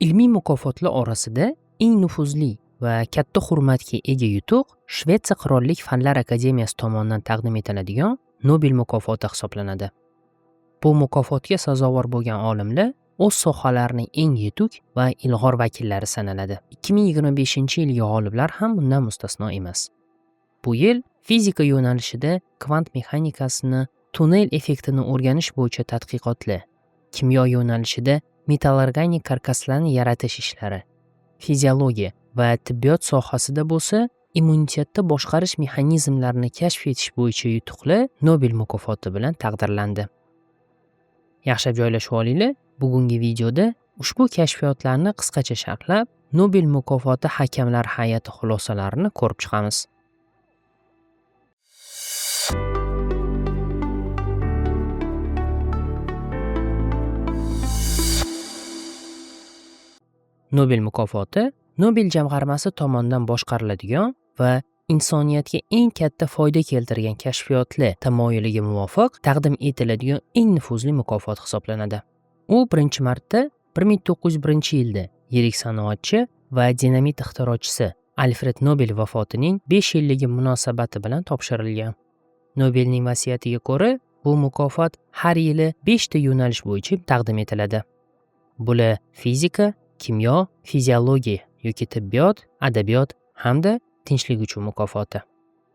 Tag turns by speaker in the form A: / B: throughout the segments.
A: Ilmiy mukofotlar orasida eng nufuzli va katta hurmatga ega yutuq Shvetsiya Qirollik Fanlar akademiyasi tomonidan taqdim etiladigan Nobel mukofoti hisoblanadi. Bu mukofotga sazovor bo'lgan olimlar o'z sohalarining eng yetuk va ilg'or vakillari sanaladi. 2025-yilgi g'oliblar ham bundan mustasno emas. Bu yil fizika yo'nalishida kvant mexanikasini tunnel effektini o'rganish bo'yicha tadqiqotlar, kimyo yo'nalishida metallorganik karkaslarni yaratish ishlari, fiziologiya va tibbiyot sohasida bo'lsa immunitetni boshqarish mexanizmlarini kashf etish bo'yicha yutuqlar Nobel mukofoti bilan taqdirlandi. Yaxshilab joylashib olinglar. Bugungi videoda ushbu kashfiyotlarni qisqacha sharhlab, Nobel mukofoti hakamlar hay'ati xulosalarini ko'rib chiqamiz. Nobel mukofoti Nobel jamg'armasi tomonidan boshqariladigan va insoniyatga eng katta foyda keltirgan kashfiyotlar tamoyiliga muvofiq taqdim etiladigan eng nufuzli mukofot hisoblanadi. U birinchi marta 1901-yilda yirik sanoatchi va dinamit ixtirochisi Alfred Nobel vafotining 5 yilligi munosabati bilan topshirilgan. Nobelning vasiyatiga ko'ra, bu mukofot har yili 5 ta yo'nalish bo'yicha taqdim etiladi. Bular fizika, kimyo, fiziologiya yoki tibbiyot, adabiyot hamda tinchlik uchun mukofoti.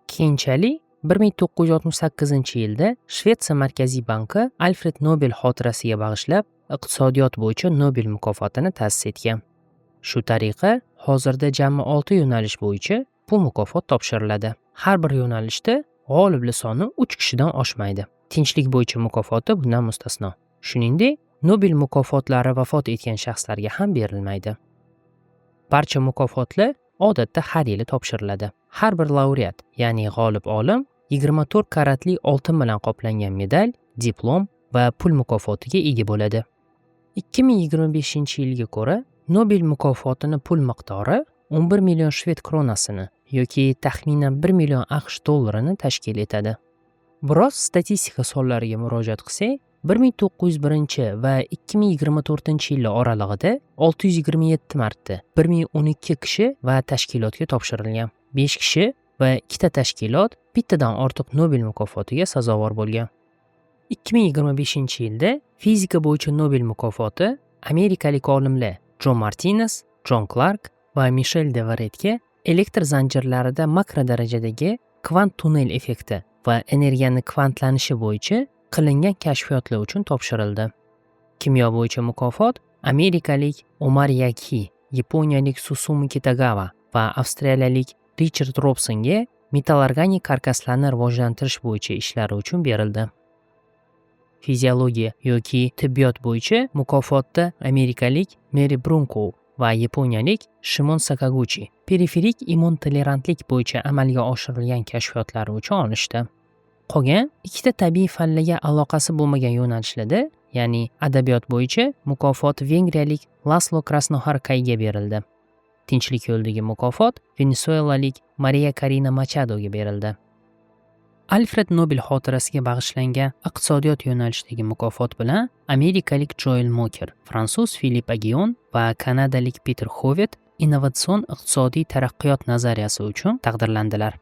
A: Keyinchalik 1968-yilda Shvetsiya Markaziy banki Alfred Nobel xotirasiga bag'ishlab iqtisodiyot bo'yicha Nobel mukofotini ta'sis etgan. Shu tariqa hozirda jami 6 yo'nalish bo'yicha bu mukofot topshiriladi. Har bir yo'nalishda g'oliblar soni 3 kishidan oshmaydi. Tinchlik bo'yicha mukofoti bundan mustasno. Shuningdek, Nobel mukofotlari vafot etgan shaxslarga ham berilmaydi. Barcha mukofotlar odatda har yili topshiriladi. Har bir laureat, ya'ni g'olib olim 24 karatli oltin bilan qoplangan medal, diplom va pul mukofotiga ega bo'ladi. 2025-yilga ko'ra Nobel mukofotini pul miqdori 11 million shved kronasini yoki taxminan 1 million AQSh dollarini tashkil etadi. Biroz statistika sonlariga murojaat qilsak, 1901 va 2024-yillar oralig'ida 627 marta 1012 kishi va tashkilotga topshirilgan. 5 kishi va 2 ta tashkilot bittadan ortiq Nobel mukofotiga sazovor bo'lgan. 2025-yilda fizika bo'yicha Nobel mukofoti amerikalik olimlar Jon Martinez, Jon Clark va Mishel Devoretga elektr zanjirlarida makro darajadagi kvant tunnel effekti va energiyani kvantlanishi bo'yicha qilingan kashfiyotlar uchun topshirildi. Kimyo bo'yicha mukofot amerikalik Omar Yaghi, yaponiyalik Susumu Kitagawa va avstraliyalik Richard Robsonga metallorganik karkaslarni rivojlantirish bo'yicha ishlari uchun berildi. Fiziologiya yoki tibbiyot bo'yicha mukofotda amerikalik Meri Brunkow va yaponiyalik Shimon Sakaguchi periferik immun tolerantlik bo'yicha amalga oshirilgan kashfiyotlari uchun olishdi. Qolgan ikkita tabiiy fanlarga aloqasi bo'lmagan yo'nalishlarda, ya'ni adabiyot bo'yicha mukofot vengriyalik Laslo Krasnoxarkayga berildi. Tinchlik yo'lidagi mukofot venesuelalik Maria Karina Machadoga berildi. Alfred Nobel xotirasiga bag'ishlangan iqtisodiyot yo'nalishidagi mukofot bilan amerikalik Joel Moker, fransuz Filip Agion va kanadalik Peter Hovet innovatsion iqtisodiy taraqqiyot nazariyasi uchun taqdirlandilar.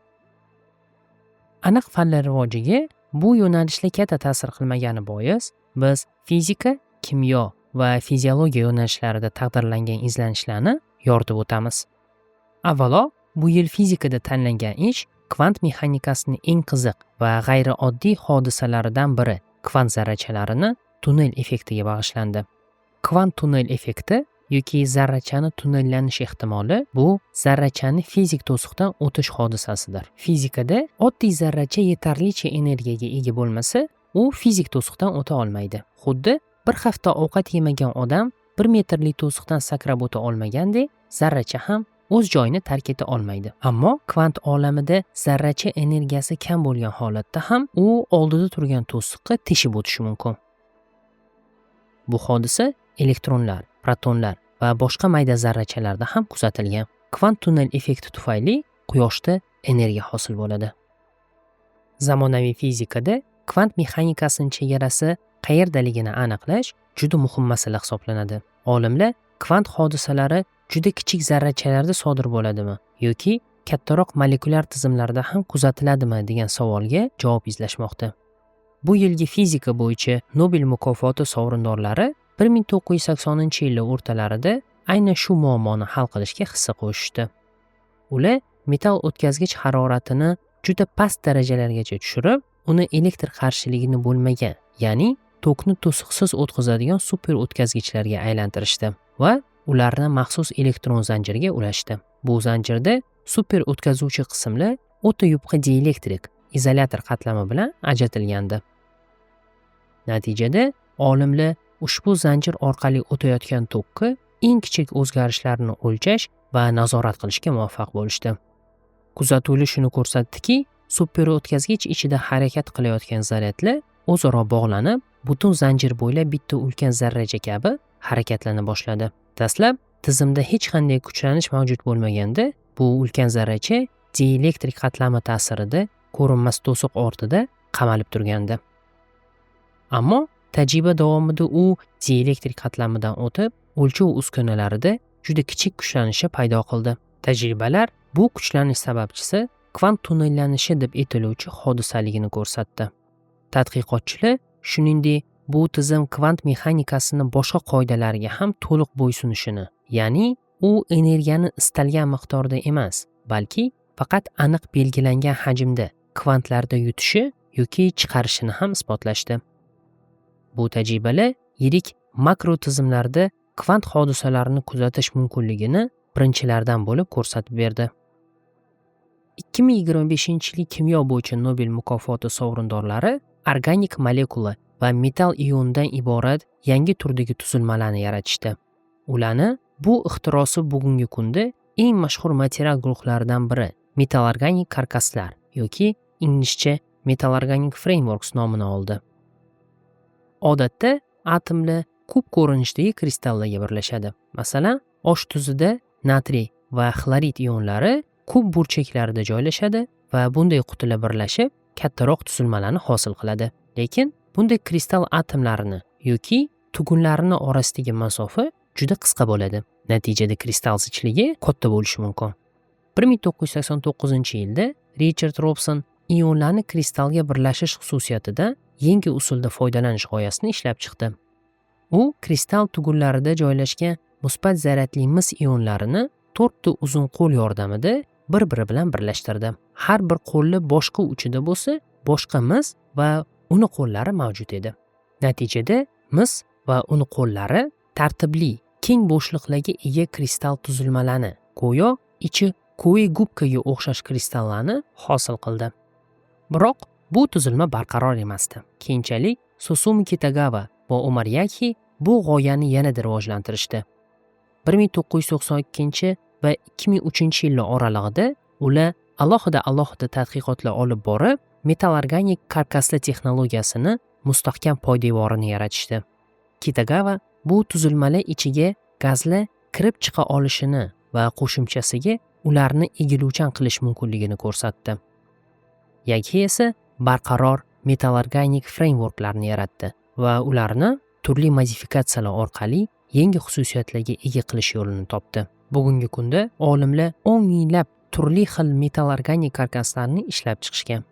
A: Aniq fanlar rivojiga bu yo'nalishlar katta ta'sir qilmagani bois, biz fizika, kimyo va fiziologiya yo'nalishlarida taqdirlangan izlanishlarni yoritib o'tamiz. Avvalo, bu yil fizikada tanlangan ish kvant mexanikasining eng qiziq va g'ayrioddiy hodisalaridan biri kvant zarrachalarini tunnel effektiga bag'ishlandi. Kvant tunnel effekti yoki zarrachani tunnellanish ehtimoli bu zarrachani fizik to'siqdan o'tish hodisasidir. Fizikada oddiy zarracha yetarlicha energiyaga ega bo'lmasa, u fizik to'siqdan o'ta olmaydi. Xuddi bir hafta ovqat yemagan odam 1 metrli to'siqdan sakrab o'ta olmagandek, zarracha ham o'z joyini tark eta olmaydi. Ammo kvant olamida zarracha energiyasi kam bo'lgan holatda ham u oldida turgan to'siqqa teshib o'tishi mumkin. Bu hodisa elektronlar, protonlar va boshqa mayda zarrachalarda ham kuzatilgan. Kvant tunnel effekti tufayli quyoshda energiya hosil bo'ladi. Zamonaviy fizikada kvant mexanikasining chegarasi qayerdaligini aniqlash juda muhim masala hisoblanadi. Olimlar Kvant hodisalari juda kichik zarrachalarda sodir bo'ladimi yoki kattaroq molekulyar tizimlarda ham kuzatiladimi degan savolga javob izlashmoqda. Bu yilgi fizika bo'yicha Nobel mukofoti sovrindorlari 1980-yillar o'rtalarida aynan shu muammoni hal qilishga hissa qo'shishdi. Ular metall o'tkazgich haroratini juda past darajalargacha tushirib, uni elektr qarshiligini bo'lmagan, ya'ni tokni to'siqsiz o'tkazadigan super o'tkazgichlarga aylantirishdi va ularni maxsus elektron zanjirga ulashdi. Bu zanjirda super o'tkazuvchi qismlar o'ta yupqa dielektrik izolyator qatlami bilan ajratilgandi. Natijada olimlar ushbu zanjir orqali o'tayotgan tokki eng kichik o'zgarishlarni o'lchash va nazorat qilishga muvaffaq bo'lishdi. Kuzatuvlar shuni ko'rsatdiki, super o'tkazgich ichida harakat qilayotgan zaryadlar o'zaro bog'lanib, butun zanjir bo'ylab bitta ulkan zarracha kabi harakatlana boshladi. Dastlab tizimda hech qanday kuchlanish mavjud bo'lmaganda, bu ulkan zarracha dielektrik qatlami ta'sirida ko'rinmas to'siq ortida qamalib turgandi. Ammo tajriba davomida u dielektrik qatlamidan o'tib, o'lchov uskunalarida juda kichik kuchlanishni paydo qildi. Tajribalar bu kuchlanish sababchisi kvant tunnellanishi deb aytiluvchi hodisaligini ko'rsatdi. Tadqiqotchilar shuningdek bu tizim kvant mexanikasini boshqa qoidalariga ham to'liq bo'ysunishini, ya'ni u energiyani istalgan miqdorda emas, balki faqat aniq belgilangan hajmda kvantlarda yutishi yoki chiqarishini ham isbotlashdi. Bu tajribalar yirik makro tizimlarda kvant hodisalarini kuzatish mumkinligini birinchilardan bo'lib ko'rsatib berdi. 2025-yilgi kimyo bo'yicha Nobel mukofoti sovrindorlari organik molekula va metall ionidan iborat yangi turdagi tuzilmalarni yaratishdi. Ularni bu ixtirosi bugungi kunda eng mashhur material guruhlaridan biri metallorganik karkaslar yoki inglizcha metalorganic frameworks nomini oldi. Odatda atomlar kub ko'rinishdagi kristallarga birlashadi. Masalan, osh tuzida natriy va xlorid ionlari kub burchaklarida joylashadi va bunday qutilar birlashib kattaroq tuzilmalarni hosil qiladi. Lekin bunday kristal atomlarini yoki tugunlarini orasidagi masofa juda qisqa bo'ladi. Natijada kristal zichligi katta bo'lishi mumkin. 1989-yilda Richard Robson ionlarni kristalga birlashish xususiyatidan yangi usulda foydalanish g'oyasini ishlab chiqdi. U kristal tugunlarida joylashgan musbat zaryadli mis ionlarini to'rtta uzun qo'l yordamida bir-biri bilan birlashtirdi. Har bir qo'lni boshqa uchida bo'lsa, boshqa mis va uni qo'llari mavjud edi. Natijada mis va uni qo'llari tartibli, keng bo'shliqlarga ega kristal tuzilmalarni, go'yo ichi ko'yi gubkaga o'xshash kristallarni hosil qildi. Biroq bu tuzilma barqaror emasdi. Keyinchalik Susumu Kitagawa va Omar Yaghi bu g'oyani yanada rivojlantirishdi. 1992 va 2003-yillar oralig'ida ular alohida-alohida tadqiqotlar olib borib, metallorganik karkaslar texnologiyasini mustahkam poydevorini yaratishdi. Kitagawa bu tuzilmalar ichiga gazlar kirib chiqa olishini va qo'shimchasiga ularni egiluvchan qilish mumkinligini ko'rsatdi. Yaghi esa barqaror metallorganik frameworklarni yaratdi va ularni turli modifikatsiyalar orqali yangi xususiyatlarga ega qilish yo'lini topdi. Bugungi kunda olimlar 10 minglab turli xil metallorganik karkaslarni ishlab chiqishgan.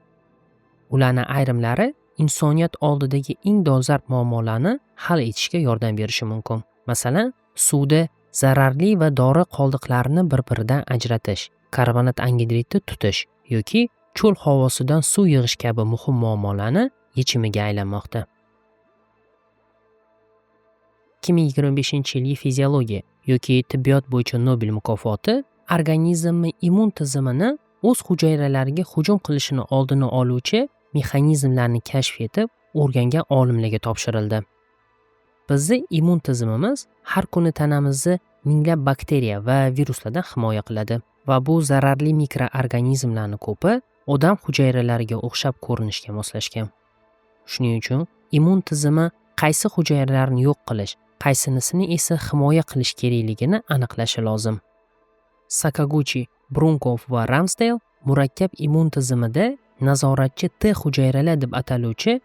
A: Ularning ayrimlari insoniyat oldidagi eng dolzarb muammolarni hal etishga yordam berishi mumkin. Masalan, suvda zararli va dori qoldiqlarini bir-biridan ajratish, karbonat angidridni tutish yoki cho'l havosidan suv yig'ish kabi muhim muammolarni yechimiga aylanmoqda. 2025-yilgi fiziologiya yoki tibbiyot bo'yicha Nobel mukofoti organizmni immun tizimini o'z hujayralariga hujum qilishini oldini oluvchi mexanizmlarni kashf etib o'rgangan olimlarga topshirildi. Bizni immun tizimimiz har kuni tanamizni minglab bakteriya va viruslardan himoya qiladi va bu zararli mikroorganizmlarni ko'pi odam hujayralariga o'xshab ko'rinishga moslashgan. Shuning uchun immun tizimi qaysi hujayralarni yo'q qilish, qaysinisini esa himoya qilish kerakligini aniqlashi lozim. Sakaguchi, Brunkov va Ramsdale murakkab immun tizimida nazoratchi T hujayralar deb ataluvchi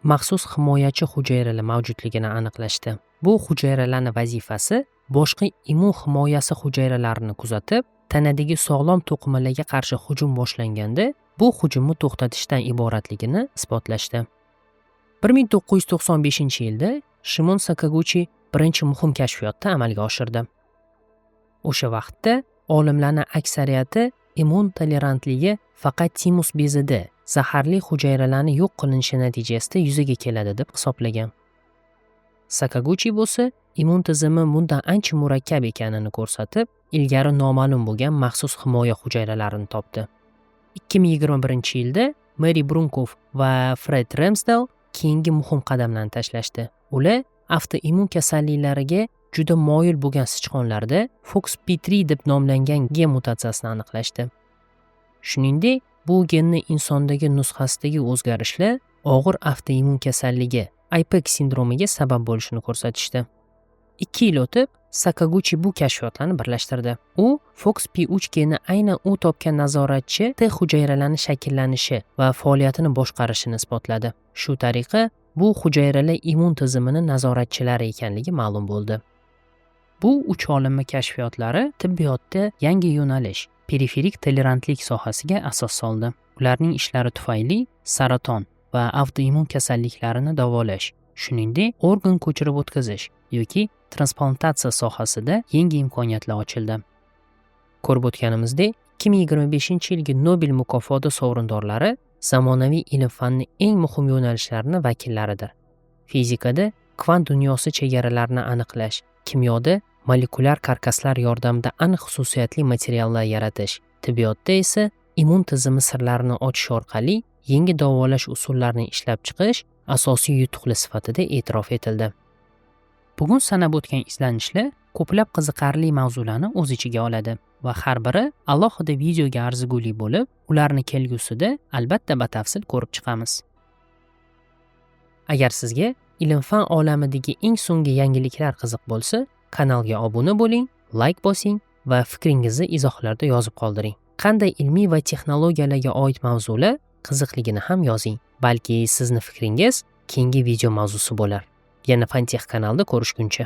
A: maxsus himoyachi hujayralar mavjudligini aniqlashdi. Bu hujayralarning vazifasi boshqa immun himoyasi hujayralarini kuzatib, tanadagi sog'lom to'qimalarga qarshi hujum boshlanganda bu hujumni to'xtatishdan iboratligini isbotlashdi. 1995-yilda Shimon Sakaguchi birinchi muhim kashfiyotni amalga oshirdi. O'sha vaqtda olimlarning aksariyati immun tolerantligi faqat timus bezida zaharli hujayralarni yo'q qilinishi natijasida yuzaga keladi deb hisoblagan. Sakaguchi bo'lsa immun tizimi bundan ancha murakkab ekanini ko'rsatib, ilgari noma'lum bo'lgan maxsus himoya hujayralarini topdi. 2021-yilda Meri Brunkov va Fred Ramsdell keyingi muhim qadamlarni tashlashdi. Ular avtoimmun kasalliklariga juda moyil bo'lgan sichqonlarda FOXP3 deb nomlangan gen mutatsiyasini aniqlashdi. Shuningdek, bu genni insondagi nusxasidagi o'zgarishlar og'ir avtoimmun kasalligi IPEX sindromiga sabab bo'lishini ko'rsatishdi. 2 yil o'tib, Sakaguchi bu kashfiyotlarni birlashtirdi. U FOXP3 geni aynan u topgan nazoratchi T hujayralarining shakllanishi va faoliyatini boshqarishini isbotladi. Shu tariqa bu hujayralar immun tizimini nazoratchilari ekanligi ma'lum bo'ldi. Bu uch olimning kashfiyotlari tibbiyotda yangi yo'nalish, periferik tolerantlik sohasiga asos soldi. Ularning ishlari tufayli saraton va avtoimmun kasalliklarini davolash, shuningdek, organ ko'chirib o'tkazish yoki transplantatsiya sohasida yangi imkoniyatlar ochildi. Ko'rib o'tganimizdek, 2025-yilgi Nobel mukofoti sovrindorlari zamonaviy ilm-fanning eng muhim yo'nalishlarining vakillaridir. Fizikada kvant dunyosi chegaralarini aniqlash, kimyoda molekulyar karkaslar yordamida aniq xususiyatli materiallar yaratish, tibbiyotda esa immun tizimi sirlarini ochish orqali yangi davolash usullarini ishlab chiqish asosiy yutuqlar sifatida e'tirof etildi. Bugun sanab o'tgan izlanishlar ko'plab qiziqarli mavzularni o'z ichiga oladi va har biri alohida videoga arzigulik bo'lib, ularni kelgusida albatta batafsil ko'rib chiqamiz. Agar sizga ilm-fan olamidagi eng so'nggi yangiliklar qiziq bo'lsa, kanalga obuna bo'ling, layk bosing va fikringizni izohlarda yozib qoldiring. Qanday ilmiy va texnologiyalarga oid mavzular qiziqligini ham yozing. Balki sizni fikringiz keyingi video mavzusi bo'lar. Yana Fantex kanalida ko'rishguncha.